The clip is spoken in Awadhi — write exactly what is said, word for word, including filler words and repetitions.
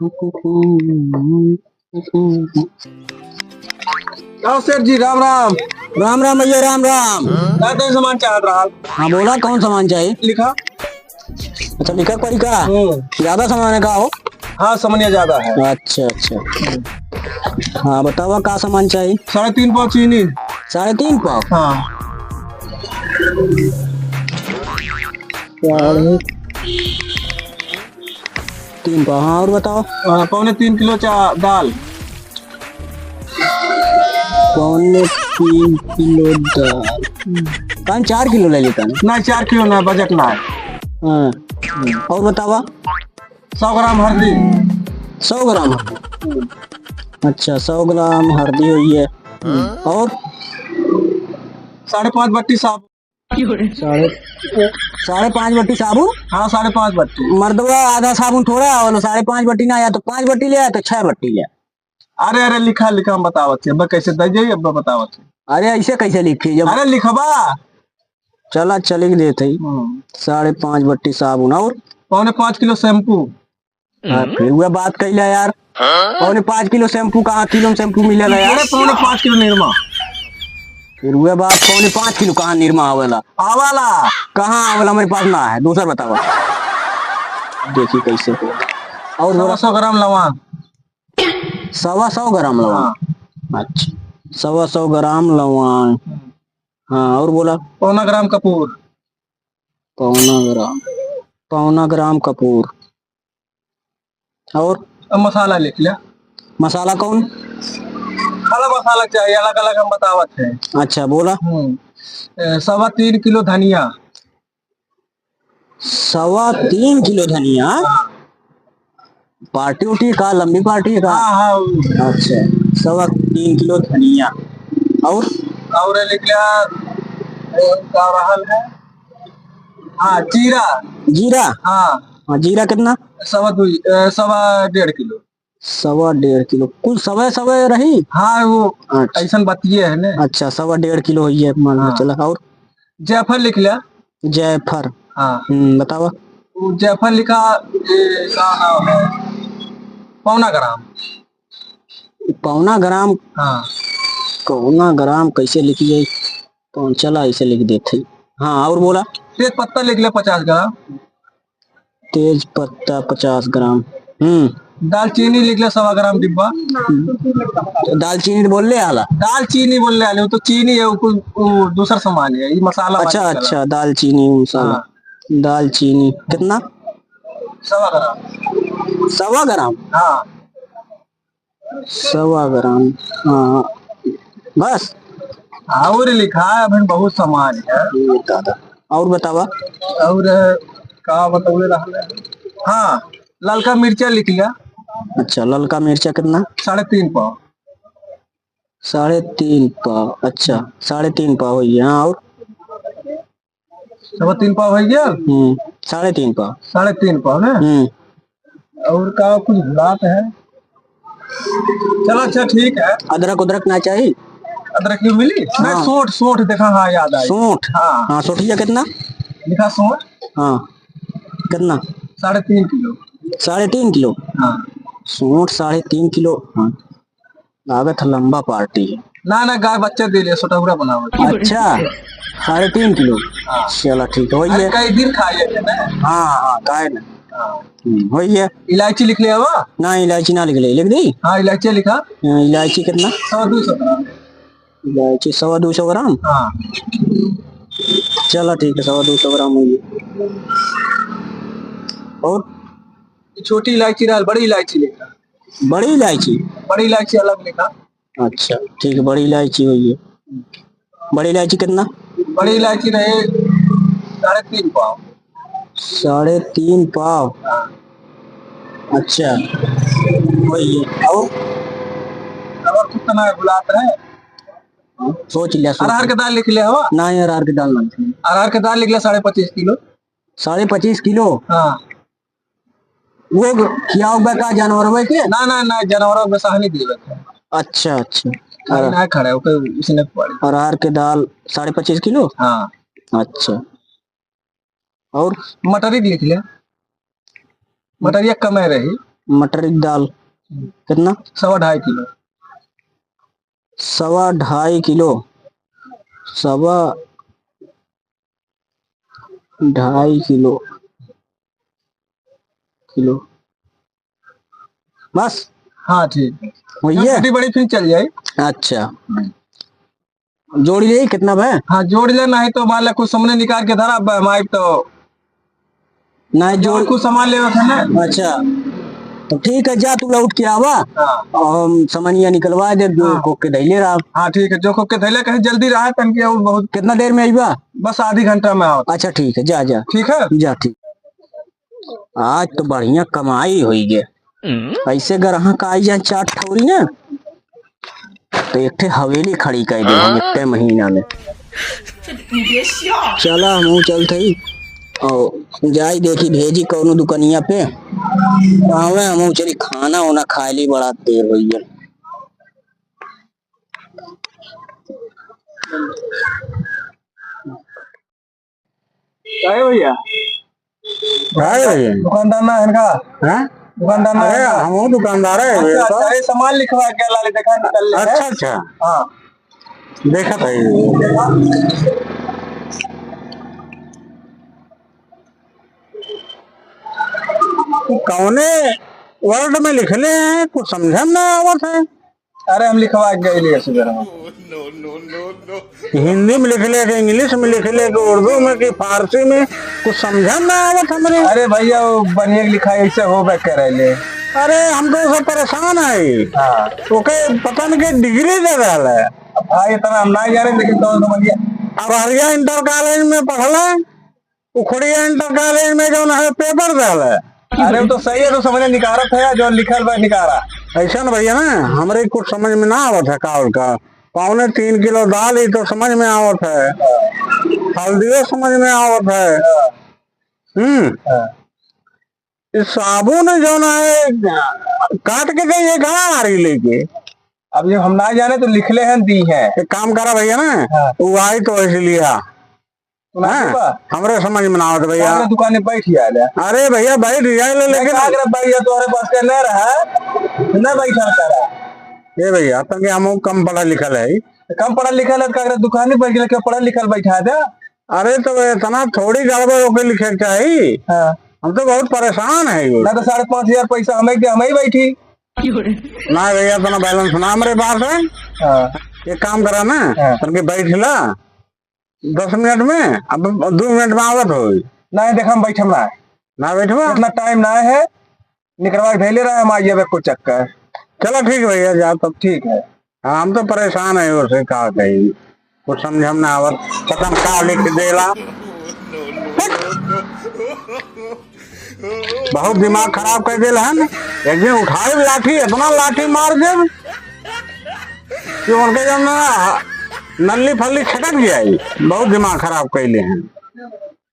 आओ सेठ जी, राम राम। राम राम भैया, राम राम। का कौन सामान चाहत रहा? हाँ, बोला, कौन सामान चाहिए? लिखा। अच्छा, लिखा पड़ी का? हम्म। ज्यादा सामान है का हो? हाँ, सामानिया ज्यादा है। अच्छा, अच्छा। हाँ, बतावा, का सामान चाहिए? साढ़े तीन पाव चीनी। साढ़े तीन पाव? हाँ। साढ़े तीन पाव, हाँ, और बताओ। हाँ, पौने तीन किलो चा-, दाल। पौने तीन किलो दाल। काहे चार किलो ले लेता ना? नहीं, चार किलो ना, बजट ना है। हाँ, और बतावा। सौ ग्राम हल्दी। सौ ग्राम हल्दी। अच्छा, सौ ग्राम हल्दी हुई है। और? साढ़े पाँच बट्टी साबुन। साढ़े, साढ़े पाँच बट्टी साबुन? हाँ, साढ़े पाँच बट्टी। मर्दवा आधा साबुन थोड़ा, और साढ़े पाँच बट्टी ना आया तो पाँच बट्टी ले आया तो छह बट्टी ले आया। अरे, अरे, लिखा, लिखा, हम बतावत है। अब कैसे दे जाइए, अब बतावत है। अरे, ऐसे कैसे लिखी जब? अरे, लिखबा। चला, चलिक देत हई। हम्म। साढ़े पाँच बट्टी साबुन और? पौने पाँच किलो शैम्पू। हाँ, फिर वह बात कैला यार। पौने पाँच किलो शैम्पू कहाँ, किलो में शैम्पू मिलेला यार? अरे, पौने पाँच किलो निरमा। फिर वह बात, पौने पाँच किलो कहाँ निरमा आवेला? आवाला। कहाँ आवेला? हमारे पास ना है, दूसर बतावा। देखी कैसे हो। और सवा बोला। सौ ग्राम लौंग। सवा सौ ग्राम लौंग? हाँ। अच्छा, सवा सौ ग्राम लौंग। हम्म। हाँ, और बोला? पौना ग्राम कपूर। पौना ग्राम, पौना ग्राम कपूर। और? अब मसाला लिख लिया। मसाला कौन? खड़ा मसाला चाहिए, अलग अलग हम बतावत हैं। अच्छा, बोला। हम्म। ए, सवा तीन किलो धनिया। सवा तीन किलो धनिया? हाँ। पार्टी उटी का, लंबी पार्टी है का? हाँ, हाँ। अच्छा, सवा तीन किलो धनिया। और? और लिख लिया, ए, का रहल है? हाँ, जीरा। जीरा? हाँ। हाँ, जीरा कितना? सवा दुई, ए, सवा डेढ़ किलो। सवा डेढ़ किलो, कुल सवा सवा रही? हाँ, वो अच्छा। ऐसन बतिये है ने। अच्छा, सवा डेढ़ किलो होई है, मान लो हाँ। चला। और? जायफल लिख लिया। जायफल। हाँ। हम्म, बतावा। वो जायफल लिखा, ए, का नाम है? पौना ग्राम। पौना ग्राम? हाँ। पौना ग्राम कैसे लिखी जाई? पौन-, चला, ऐसे लिख देते हैं। हाँ, और बोला? तेज पत्ता लिख ले पचास ग्राम। तेज पत्ता पचास ग्राम। हम्म। दालचीनी लिख ले सवा ग्राम डिब्बा। दालचीनी तो बोल ले आला। दालचीनी बोल ले आले, वो तो चीनी है, वो कोई, वो दूसर सामान है, ये मसाला वाला अच्छा, निकला। अच्छा, दालचीनी मसाला। हाँ। दालचीनी कितना? सवा ग्राम। सवा ग्राम? हाँ। सवा ग्राम, हाँ, बस। और लिखा है, अभी बहुत सामान है। ये दादा, और बतावा। और का बतावे रहल है? हाँ, ललका मिर्चा लिख लिया। अच्छा, ललका मिर्चा कितना? साढ़े तीन पाव। साढ़े तीन पाव, अच्छा, साढ़े तीन पाव होई है, हाँ, और? सवा तीन पाव हो गया? हम्म, साढ़े तीन पाव। साढ़े तीन पाव ना? हम्म। और का कुछ भुलात है? चला, अच्छा, ठीक है। अदरक उदरक ना चाहिए? अदरक भी मिली? हाँ। नहीं, सोंठ, सोंठ देखा, हाँ, याद आई। सोंठ? हाँ। हाँ, सोंठिया कितना? लिखा सोंठ। हाँ, कितना? साढ़े तीन किलो। साढ़े तीन किलो? हाँ। सोंठ साढ़े तीन किलो, हाँ। लागत है लंबा पार्टी है। ना, ना, गाय बच्चा दे ले, सोटहुरा बनावत। अच्छा, साढ़े तीन किलो। हाँ। चला ठीक है, वही अरे, है। कई दिन खाए लेते ना। हाँ, हाँ, काहे ना। हाँ। हम्म, वही है। इलायची लिख ले हवा? ना, इलायची ना लिख ले, लिख दी? हाँ, इलायची लिखा। हाँ, इलायची कितना? सवा दो सौ ग्राम। इलायची सवा दो सौ ग्राम? हाँ। चला ठीक है, सवा दो सौ ग्राम होई है। और? छोटी इलायची रहल, बड़ी इलायची लिखा। बड़ी इलायची? बड़ी इलायची अलग लिखा। अच्छा, ठीक है, बड़ी इलायची होई है। बड़ी इलायची कितना? बड़ी इलायची रहे साढ़े तीन पाव। साढ़े तीन पाव? हाँ। अच्छा, वही है। और? और कितना है, बुलात है? सोच लिया, सोच अरहर लिया। के दाल लिख लिया हवा? नहीं, अरहर के दाल ना लिख लिया। अरहर के दाल लिख लिया साढ़े पच्चीस किलो। साढ़े पच्चीस किलो? हाँ। वो खियाओ बे का जानवरवे के? ना, ना, ना, जानवरों में साहनी दिए बे। अच्छा, अच्छा। खाली हाँ। ना खड़ा है, ओके, इसने पड़े। अरहर के दाल साढ़े पच्चीस किलो? हाँ। अच्छा। और? मटरी लिख ले। मटरिया कमे रही। मटर की दाल। कितना? सवा ढाई किलो। सवा ढाई किलो। सवा ढाई किलो। किलो। बस? हाँ, ठीक है। वही है? छोटी बड़ी फिर चल जाई। अच्छा। जोड़ी ले, कितना बा? हाँ, जोड़ी ले, नहीं तो बाला कुछ सामने निकाल के धरा बा, माइक तो नहीं, जोड़ कुछ सामान लेवे था ना। अच्छा, तो ठीक है, जा तू लौट के आवा। हाँ। और हम समनिया निकलवा दे, जो हाँ। कोक के धैले रहा। हाँ, ठीक है, जो कोक के धैले कहे जल्दी रहा, तन के और बहुत। कितना देर में आईबा? बस आधी घंटा में आओ। अच्छा, ठीक है, जा, जा। ठीक है? जा, ठीक। आज तो बढ़िया कमाई होई गे। ऐसे ग्राहक आई जाए चार ठौरी ना, तो एक ठे हवेली खड़ी कर दे हम एक महीना में। चला, हमहू चलत हई और जाई देखी, भेजी कौनो दुकनिया पे, आवे, हमहू चली खाना ओना खाए ली, बड़ा देर होई गया। काहे भैया? काहे भैया? दुकानदार ना है इनका? हाँ? दुकानदार ना अरे, है इनका? हमहू दुकानदार है अच्छा, भैया, तो। अच्छा, ये सामान लिखवा के लाले, देखा निकल ले है। अच्छा, अच्छा। हाँ। देखत है। कौने word में लिखले हैं, कुछ समझ में ना आवत है। अरे, हम लिखवा के गइली सुबह। हिंदी में लिखले कि इंग्लिश में लिखले कि उर्दू में कि फारसी में, कुछ समझ में ना आवत हमरे। अरे भैया, वो बढ़िया लिखाई ऐसे होबे करे ले। अरे, हम तो सब परेशान है। हाँ। ओके पता न के डिग्री दे रहल है। अब भाई, इतना हम ना जाने, लेकिन तो समझिए। अब हरिया इंटर कॉलेज में पढ़ल है, उखड़िया इंटर कॉलेज में जौन है पेपर देले। अरे वो तो सही है, तो समझ निकारत है, जो लिखल बा निकारा। ऐसा न भैया ना, हमरे कुछ समझ में ना आवत है का और का। पौने तीन किलो दाल ही तो समझ में आवत है, हल्दियो समझ में आवत है। हम्म। हाँ। ये साबुन जौन है, काट के दे, ये कहाँ आ रही लेके? अब ये हम ना जाने तो लिखले हैं, दी हैं। एक काम करा भैया ना, हाँ। वो आई तो ऐसे लिया। सुना हाँ, दे बा। हमरे समझ में ना आवत भैया। हमरे दुकान में बैठ ही आले। अरे भैया, बैठ ही आले, लेकिन का करब भैया, तोहरे बस के ना रहा, ना बैठा करा। ए भैया, तंगे हमहू कम पढ़ा लिखल है। कम पढ़ा लिखल है, का करे दुकान में बैठ के पढ़ा लिखल बैठा दे। अरे तो इतना थोड़ी गड़बड़ होके लिखे के चाही। हाँ। हम तो बहुत परेशान है वो। ना तो साढ़े पाँच हजार पैसा हमें दे, हमें ही बैठी। ना भैया, इतना balance ना हमरे पास है। हाँ। एक काम करा ना, हाँ। तनके बैठ ला। दस मिनट में, अब दो मिनट में आवत होई। नहीं, देख, हम बैठब ना। ना बैठबा? इतना time ना है, निकलवा के धैले रहे, हम आइए अब कुछ चक्कर। चला ठीक भैया, जा तब। ठीक है। हाँ, हम तो परेशान है, उसे का कही, कुछ समझ में ना आवत, पता न का लिख देला। बहुत दिमाग खराब कर देला हन। एक दिन उठाए लाठी, इतना लाठी मार देब कि उनके जब ना नल्ली फल्ली छटक जाई। बहुत दिमाग खराब कैले हैं।